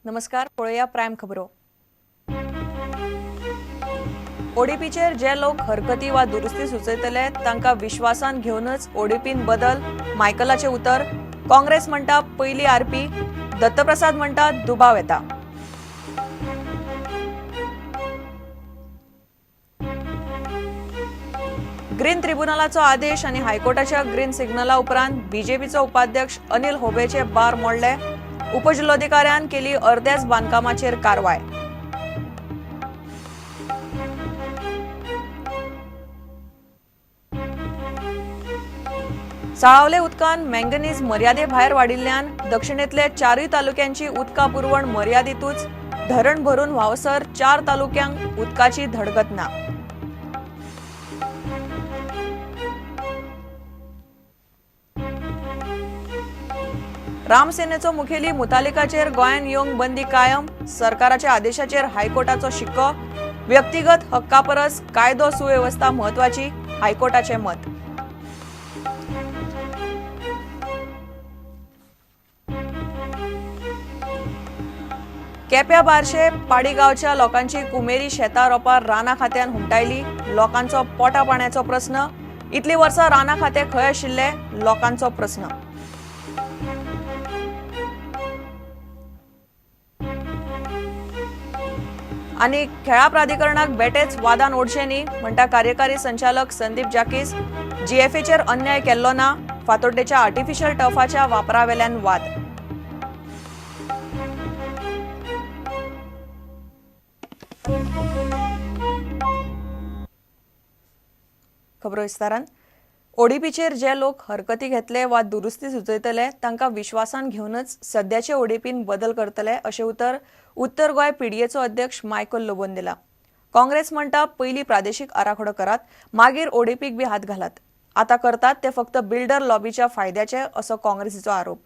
नमस्कार, पळोवया प्रायम खबरो. ओडीपीचेर जे लोक हरकती वा दुरुस्ती सुचयतले तांकां विश्वासान घेवनच ओडीपीन बदल, मायकलाचें उतर. काँग्रेस म्हणटा पयली आरपी, दत्तप्रसाद म्हणटा दुबाव येता. ग्रीन ट्रिब्युनलाचो आदेश आनी हायकोर्टाच्या ग्रीन सिग्नला उपरांत बीजेपीचो उपाध्यक्ष अनिल होबेचे बार मोडले. उपजिल्लोधिकाऱ्यान केली अर्द्याच बांदकामाचेर कारवाय. साळावले उदकान मँगनीज मर्यादे भायर वाडिल्ल्यान दक्षिणेतले चारूय तालुक्यांची उदका पुरवण मर्यादितूच. धरण भरून व्हांवसर 4 तालुक्यांक उदकाची धडगत ना. रामसेनेचो मुखेली मुतालिकाचेर गोंयांत येवंक बंदी कायम. सरकाराच्या आदेशाचेर हायकोर्टाचो शिक्को. व्यक्तिगत हक्का परस कायदो सुवेवस्था म्हत्वाची, हायकोर्टाचें मत. केप्या बारशे पाडी गांवच्या लोकांची कुमेरी शेतां रोपार राना खात्यान हुमटायली. लोकांचो पोटा पाण्याचो प्रस्न. इतली वर्सां राना खातें खंय आशिल्लें, लोकांचो प्रस्न. आनी खेळा प्राधिकरणाक बेटेच वादान ओडचें न्ही म्हणटा कार्यकारी संचालक संदीप जाकीस. जीएफएचेर अन्याय केल्लो ना, फातोड्डेच्या आर्टिफिशियल टर्फाच्या वापरावेल्यान वाद. खबरो विस्तारान. ओडीपीचेर जे लोक हरकती घेतले वा दुरुस्ती सुचयतले तांकां विश्वासान घेवनच सद्याचे ओडीपीन बदल करतले अशें उतर उत्तर गोंय पीडीएचो अध्यक्ष मायकल लोबोन दिला. काँग्रेस म्हणटा पयली प्रादेशीक आराखडो करात, मागीर ओडीपीक बी हात घालात. आतां करतात ते फक्त बिल्डर लॉबीच्या फायद्याचे असो काँग्रेसीचो आरोप.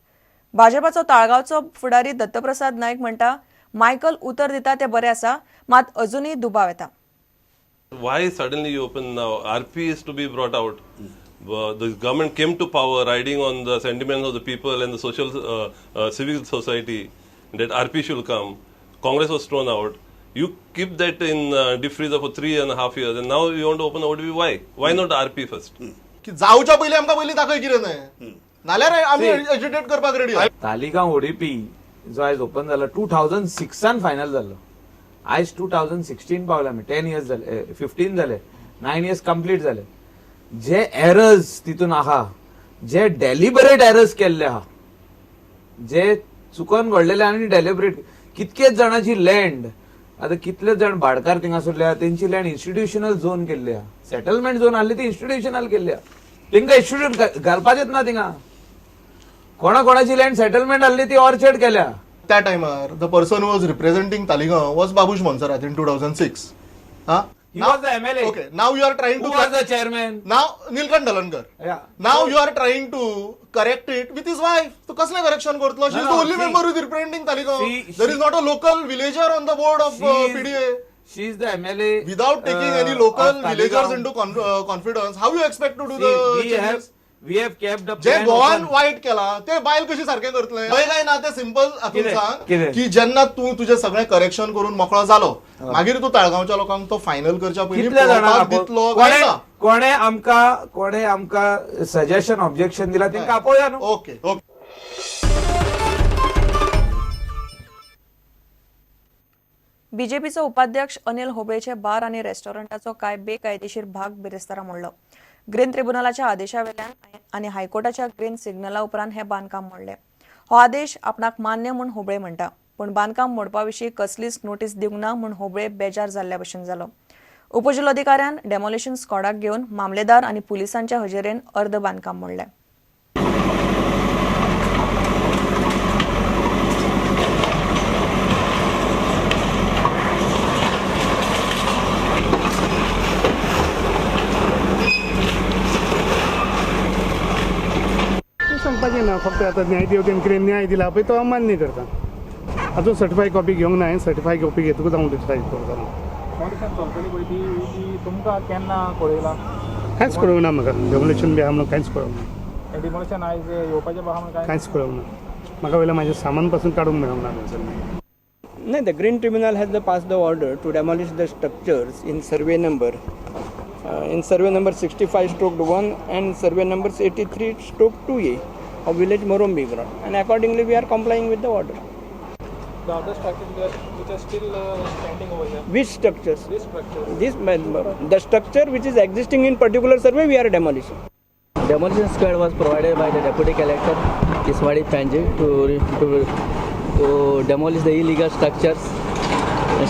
भाजपाचो ताळगांवचो फुडारी दत्तप्रसाद नायक म्हणटा मायकल उतर दिता ते बरें आसा, मात अजुनूय दुबाव येता. Why suddenly you open now? RP is to be brought out. The government came to power riding on the sentiments of the people and the social civil society that RP should come. Congress was thrown out. You keep that in deep freezer for 3.5 years and now you want to open ODP. Why? Why not RP first? की जावच्या पयलीं आमकां पयलीं दाखय कितें तें, नाल्यार आमी एजिटेट करपाक रेडी. तालिगांव ओडीपी जो आयज ओपन जाला 2006 फायनल जाल्लो. आयज 2016 पावले आमी. 10 इयर्स जाले, 15 जाले, 9 इयर्स कंप्लीट जाले. जे एरर्स तितून आहा, जे डेलिबरेट एरर्स केल्ले आहा, जे चुकोन घडलेले आनी डेलिबरेट, कितकेच जाणांची लँड, आतां कितले जाण भाडकार थिंगासरले आहा, तेंची लँड इन्स्टिट्युशनल झोन केल्ली आहा. सेटलमेंट झोन आहली ती इन्स्टिट्युशनल केल्ली आहा. तेंकां इन्स्टिट्यूट घालपाचेच ना थिंगा. कोणा कोणाची लँड सेटलमेंट आहली ती ऑर्चर्ड केल्या. त्या टायमार the person was representing Taleigao was Babush Monserrate in 2006. हा. He was the MLA. Okay, now you are trying Who to was the chairman? Now Nilkanth Halarnkar. Yeah. Now you are trying to correct it with his wife. तू कसलें correction करतलो? She is No, the no, only see- member with representing Taleigao. See, there is not a local villager on the board of PDA. She is the MLA. Without taking any local villagers into confidence, how you expect to do the changes? We have kept the J plan Goan open. वायट केला ते बायल कशी सारकें करतले? हय काय ना? ते सिंपल हातून कितें? सांग कितें? की जेन्ना तूं तुजें सगळें करेक्शन करून मोकळो जालो, मागीर तूं ताळगांवच्या लोकांक तो फायनल करच्या पयलीं कितल्या पळोवपाक जाणांक दितलो काय ना? कोणे आमकां सजेशन ऑब्जेक्शन दिला तेंकां आपोवया न्हू. Okay okay. बीजेपीचो उपाध्यक्ष अनिल होबळेचे बार आनी रेस्टॉरंटाचो कांय बेकायदेशीर भाग बिरेस्तारा मोडलो. ग्रीन ट्रिब्युनलाच्या आदेशावेल्यान आनी हायकोर्टाच्या ग्रीन सिग्नला उपरांत हें बांदकाम मोडलें. हो आदेश आपणाक मान्य म्हूण होबळे म्हणटा, पूण बांदकाम मोडपा विशीं कसलीच नोटीस दिवंक ना म्हूण होबळे बेजार जाल्ल्या भशेन जालो. उपजिल्लोधिकाऱ्यान डेमोलिशन स्कॉडाक घेवन मामलेदार आनी पुलिसांच्या हजेरेन अर्द बांदकाम मोडलें. सांगपाचें ना, फक्त आतां न्यायदेवतेन कितें न्याय दिला पळय तो हांव मान्य करता. आजून सर्टिफाय कॉपी घेवंक ना हांवें. सर्टिफाय कॉपी घेतकूच हांव डिसायड करतलो. चलतली पळय ती तुमकां केन्ना कळयला? कांयच कळोवंक ना म्हाका. डेमोलिशन बी आहा म्हणून कांयच कळोवंक ना. डिमोलिशन आयज येवपाचें आहा म्हणून कांयच कळोवंक ना म्हाका. वयलें म्हाजें सामान पासून काडूंक मेळोंक ना थंयसरलें. No, the Green Tribunal has the passed the order to demolish the structures in survey number, in survey number 65/1 and survey numbers 83/2A of village Morumbi ground, and accordingly we are complying with the order. The other structures which are still standing over here. Which structures? This structure. This the structure which is existing in particular survey we are demolishing. Demolition squad was provided by the Deputy Collector Tiswadi Panji to demolish the illegal structures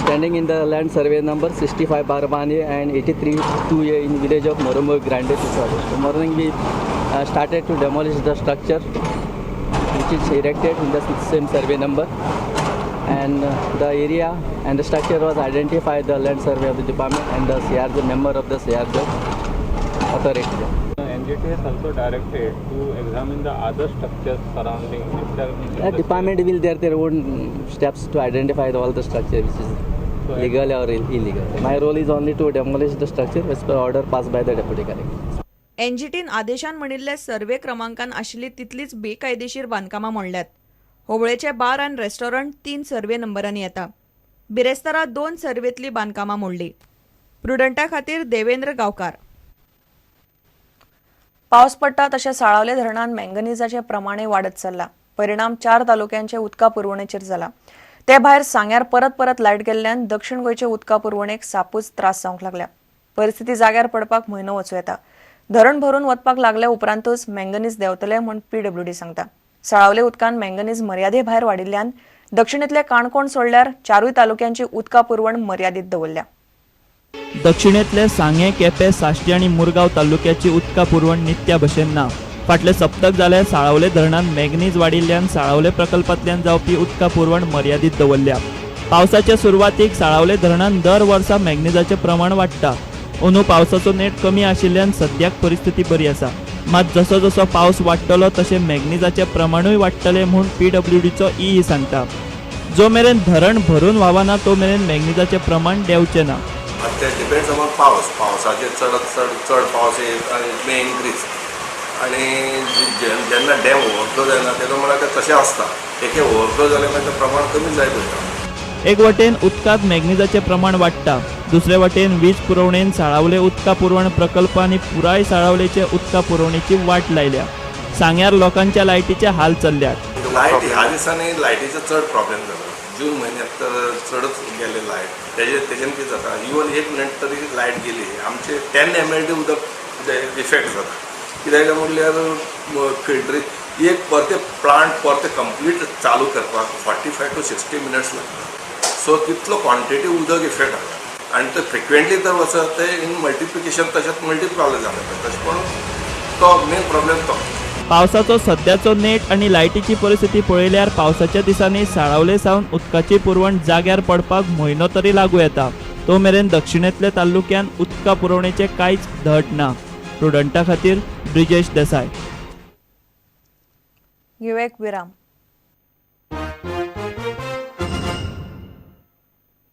standing in the land survey number 65/1A and 83/2A in village of Morumbi Grande Tiswadi. The morning we started to demolish the structure which is erected in the same survey number, and the area and the structure was identified the land survey of the department and the CRZ member of the CRZ authority. NGT has also directed to examine the other structures surrounding. The department will their own steps to identify all the structure which is legal or illegal. My role is only to demolish the structure as per order passed by the Deputy Collector. एनजीटीन आदेशान म्हणिल्ले survey क्रमांकान आशिल्ली तितलीच बेकायदेशीर बांदकामां मोडल्यात. होबळेचे बार आनी रेस्टॉरंट 3 सर्वे नंबरांनी येता. बिरेस्तारा 2 सर्वेतली बांदकामां मोडली. प्रुडंटा खातीर देवेंद्र गांवकार. पावस पडटा तशें साळावले धरणान मँगनीजाचें प्रमाणय वाडत चल्लां. परिणाम 4 तालुक्यांचे उदका पुरवणेचेर जाला. ते भायर सांग्यार परत परत लायट गेल्ल्यान दक्षिण गोंयचे उदका पुरवणेक सापूच त्रास जावंक लागल्या. परिस्थिती जाग्यार पडपाक म्हयनो वचूं येता. धरण भरून वतपाक लागल्या उपरांतूच मँगनीज देंवतले म्हूण पीडब्ल्यूडी सांगता. साळावले उदकान मँगनीज मर्यादे भायर वाडिल्ल्यान दक्षिणेतले काणकोण सोडल्यार 4 तालुक्यांची उदका पुरवण मर्यादीत दवरल्या. दक्षिणेतले सांगें, केपें, साश्टी आनी मुरगांव तालुक्याची उदका पुरवण नित्या भशेन ना. फाटले सप्तक जाल्यार साळावले धरणान मॅंगनीज वाडिल्ल्यान साळावले प्रकल्पांतल्यान जावपी उदका पुरवण मर्यादीत दवरल्या. पावसाच्या सुरवातीक साळावले धरणान दर वर्सा मॅंगनीजाचें प्रमाण वाडटा. अंदू पावसाचो नेट कमी आशिल्ल्यान सद्याक परिस्थिती बरी आसा. मात जसो जसो पावस वाडटलो तशें मॅंगनीजाचें प्रमाणूय वाडटलें म्हूण पीडब्ल्यूडीचो ई सांगता. जो मेरेन धरण भरून व्हांवना तो मेरेन मॅंगनीजाचें प्रमाण देंवचें ना. ते डिपेंड्स अपॉन पावस. पावसाचेर चड चड चड पावस मे इनक्रीज आनी जेन्ना डॅम ओवरफ्लो जायना तेन्ना म्हणल्यार तें तशें आसता. एक ओवरफ्लो जालें मागीर तें प्रमाण कमी जायत वयता. एक वटेन उदकांत मॅंगनीजाचें प्रमाण वाडटा, दुसरे वटेन वीज पुरवणेन साळावले उदका पुरवण प्रकल्प आनी पुराय साळावलेचे उदका पुरवणेची वाट लायल्या. सांग्यार लोकांच्या लायटीचे हाल चल्ल्यात. लायट ह्या दिसांनी लायटीचो चड प्रॉब्लेम जाला. जून म्हयन्यात तर चडच गेले लायट. तेजेन कितें जाता, इवन 1 मिनट तरी लायट गेली आमचे 10 mld उदक इफेक्ट जाता. कित्याक म्हणल्यार फिल्टर एक परते प्लांट परते कंप्लीट चालू करपाक 45 to 60 minutes लागता. सो तितलो क्वॉन्टिटी उदक इफेक्ट जाता आनी ते फ्रिक्वेंटली जर वचत ते इन मल्टिप्लिकेशन तशेंच मल्टिप्लाय जाता. तशें करून तो मेन प्रॉब्लेम तो. पावसाचो सद्याचो नेट आनी लायटीची परिस्थिती पळयल्यार पावसाच्या दिसांनी साळावले सावन उदकाची पुरवण जाग्यार पडपाक म्हयनो तरी लागू येता. तो मेरेन दक्षिणेंतल्या तालुक्यान उदका पुरवणेचें कांयच धट ना. प्रुडंटा खातीर ब्रिजेश देसाय. घेवया एक विराम.